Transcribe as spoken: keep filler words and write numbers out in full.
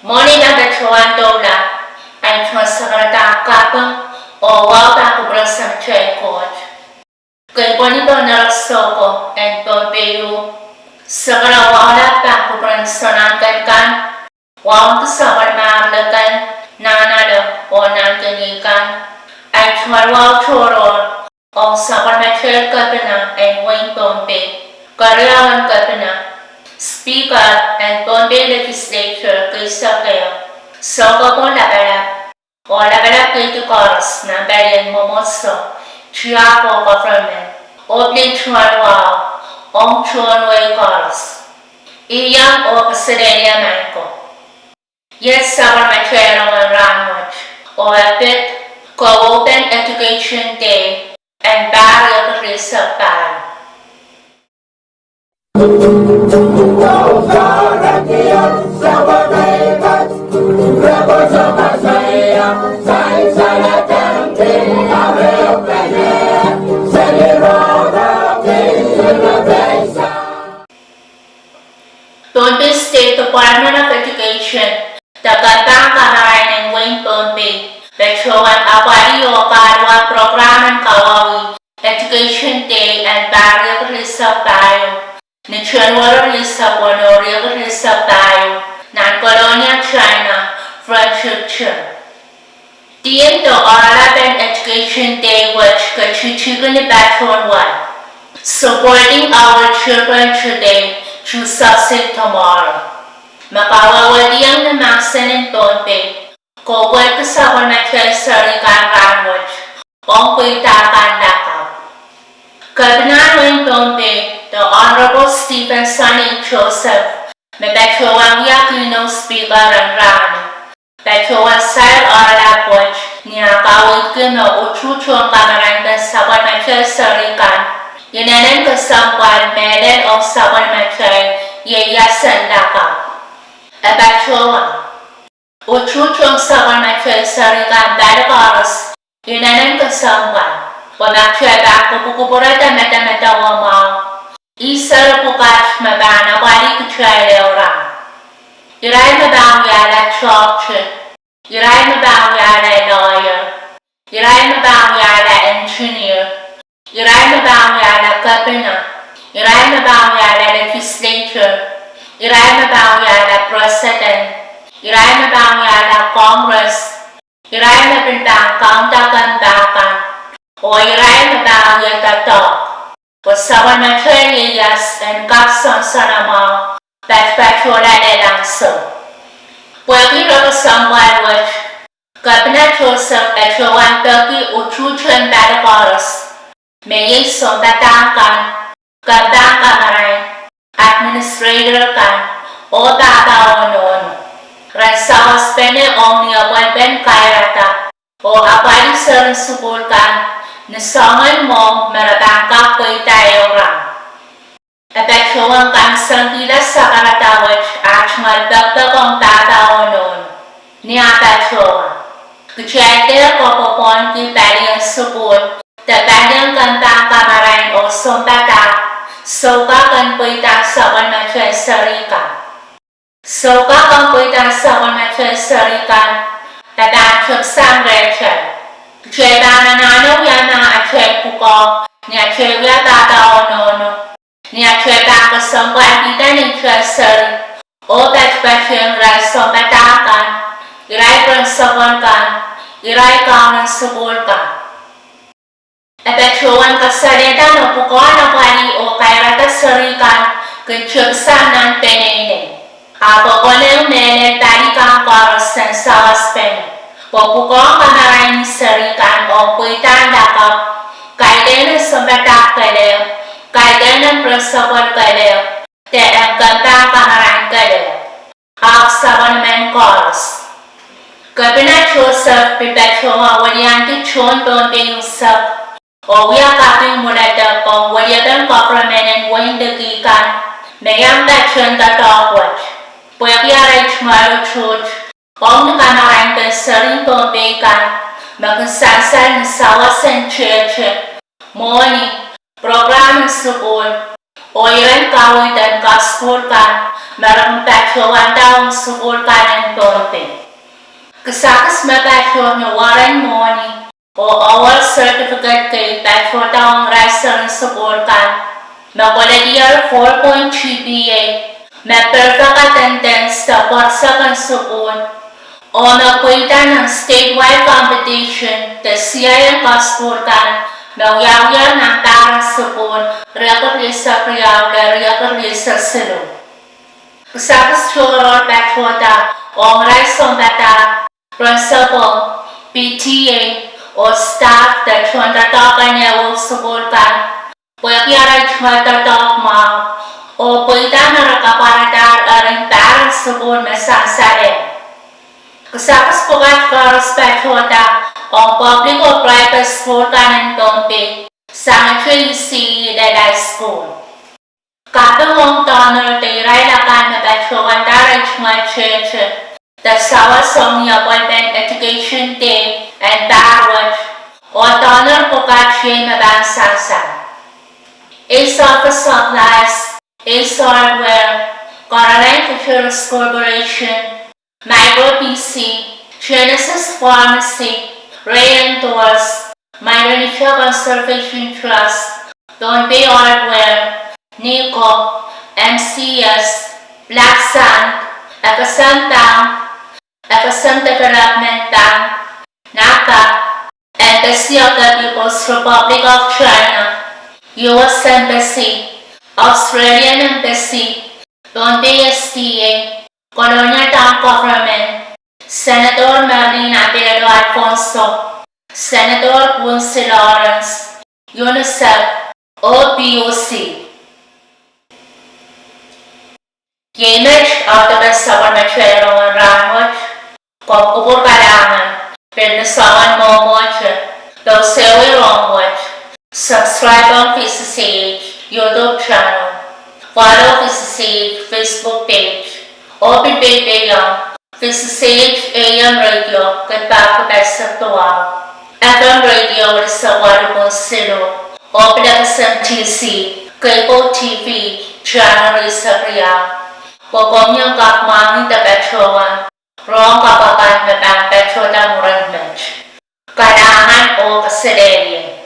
Mwohni pahn patohwan doula, ahi tohn sakarada kaping oh wahu pahn kupwuren Samatail Koht. Keipweni pohn Erekiso ko en Pohnpei, sakara wahu lap pahn kupwuren Sounkomour kan, wahu en sapwellimomwi kan, nan ale oh nan kihong kan, ahi tohn wahu tohrohr ong sapwellimatail kepina en wehin Pohnpei, keriaun kepina, Speaker en Pohnpei Legislature keisek ehu, Soukohp oh Lapalap, oh Lapalap County koaros nan palien mwomwohdiso, tiahk oh government, oh pil tohn wahu ong tohn wehi koaros. Iang oh kaselehlie maing ko. Iet sapwellimatail rongen rahnwet, oh e pid Kowoupen Education Day en pahr riekid rieisek pahieu. Pohnpei State Department of Education de kempahn kamarain en wehin Pohnpei patohwan apwalih oh kaluwa program en kawauwih Education Day en pahr riekid rieisek pahieu, ni January rieisek weneu, riekid rieisek pahieu, nan Kolonia, China, Friendship Gym. Theme de oaralapen Education Day wet ketikitik ni patohwan Supporting Our Children Today to Succeed Tomorrow. Me kawehwehdiong ni mahsen en Pohnpei, kohpwurki sapwellimatail seri kan rahnwet ong pweida kan lakapw. Kepinahn wehin Pohnpei, de Honorable Stephen Sonny Joseph, me patohwan wia keynote speaker en rahno, patohwan sair oaralap wet ni ah kaweidki me utuht en kamarainpen sapwellimatail seri kan inenen kesempwal mehlel ong sapwellimatail ieias en lakapw. E patohwan, utuht en sapwellimatail seri kan pali koaros inenen kesempwal, pwe ma kitail pahn kupwukupwurehda medemedewe mwahu, ih seri pwukat me pahn apwalih kitail ehu rahn. Irail me pahn wiahla doctor, irail me pahn wiahla lawyer, irail me pahn wiahla engineer, irail me pahn wiahla kepina, irail me pahn wiahla legislature, irail me pahn wiahla president, irail me pahn wiahla Congress, irail me pil pahn kaunda kempahn kan, oh irail me pahn wiahda doadoahk, pwe sapwellimatail ieias en kak soansoanamwahu patpatohla lel ansou. Pwehki kesempwal wet, Kepina Joseph patohwan peki utuht en pali koaros, me iei sounpadahk kan, kempahn kamarain, administrator kan, oh pahpa oh nohno, ren sawaspene ong ni apwalipen kairada oh apwalih seren sukuhl kan ni soangen mwohmw me re pahn kak pweida ehu rahn. E patohwan kansenkihlahng sakarada wet ah tungoal pekipek ong pahpa oh nohno, ni ah patohwan, kitail dehr kopwopwonki palien sukuhl de palien kempahn kamarain oh sounpadahk, soukaken pweidahn sapwellimatail seri kan. Soukaken pweidahn sapwellimatail seri kan, e pahn tepsang rehtail. Kitail pahn anahne wia ma atail pwukoa, ni atail wia pahpa oh nohno, ni atail pahn kesempwalkihda neitail seri, oh patpatehng irail sounpadahk kan, irail principal kan, irail kaunen sukuhl kan. E patohwan kasalehda me pwukoahn apwalih oh kairada seri kan kin tepsang nan peneinei, ahpw konehng mehlel pali kan koaros en sawaspene, pwe pwukoahn kamarain seri kan ong pweidahn lakapw, kaidehn en sounpadahk kelehpw, kaidehn en principal kelehpw, de en kempahn kamarain kelehpw, ahpw sapwellimen koaros. Kepina Joseph pil patohwan weliandi tohn Pohnpei unsek, oh wia kaping mwuledek ong weliepen government en wehin liki kan, me iang patehng doadoahk wet, pwehki arail tungoal utuht ong ni kamarainpen serien Pohnpei kan, me kin sansal ni sawas en tehte, mwohni, program en sukuhl, oh iren kaweid en kasukuhl kan, me re kin patohwanda ong sukuhl kan en Pohnpei. Kisakis me patohdo ni wahn mwohni oh award certificate kei patohdo ong irail seren sukuhl kan me koledier four point GPA, me perfect attendance de pwarsek en sukuhl, oh me pweida nan statewide competition de siaien kasukuhl kan me wiawi nan pahr en sukuhl riekid rieisek riau lel riekid rieisek siluh. Kisakis tohrohr patohdo ong irail sounpadahk, principal, PTA, oh staff de tohndoadoahk en ehuehu sukuhl kan pwehki arail tungoal doadoahk mwahu oh pweida me re kapwaradahr erein pahr en sukuhl me sansalehr. Kisakis pwukat koaros patohdo ong public oh private sukuhl kan en Pohnpei, sang ECE lel high school. Kaping ong donor de irail akan me patohwanda arail tungoal tehte de sawas ong ni appointment Education Day en pahr wet, oh donor pwukat iei me pahn sansal: Ace Office Supplies, Ace Hardware, Caroline Fisheries Corporation, Micro P C, Genesis Pharmacy, Ray and Doors, Micronesia Conservation Trust, Pohnpei Hardware, NECO, MCS, Black Sand, FSM Bank, FSM Development Bank, NAFA, Embassy of the People's Republic of China, U S Embassy, Australian Embassy, Pohnpei SDA, Kolonia Town Government, Senator Merlin Abelo Alfonso, Senator Quincy Lawrence, UNICEF, oh POC. Iei met audepen sapwellimatail rongen rahnwet. Kopwukupwur kalahngan pil ni soangen mwomwohte. Pwe sewese rongen wet, subscribe ong VCCH YouTube channel, follow VCCH Facebook page, oh pil peipeiong VCCH AM radio kid pahkpeseng duwau, FM radio eisek waluh pwihn siluh, oh pil FSM DC cable TV channel rieisek riau, pwe komwi en kak mwahngih de patohwan rohng kapw akan me pahn patohda mwurin met. Kalahngan oh kaselehlie.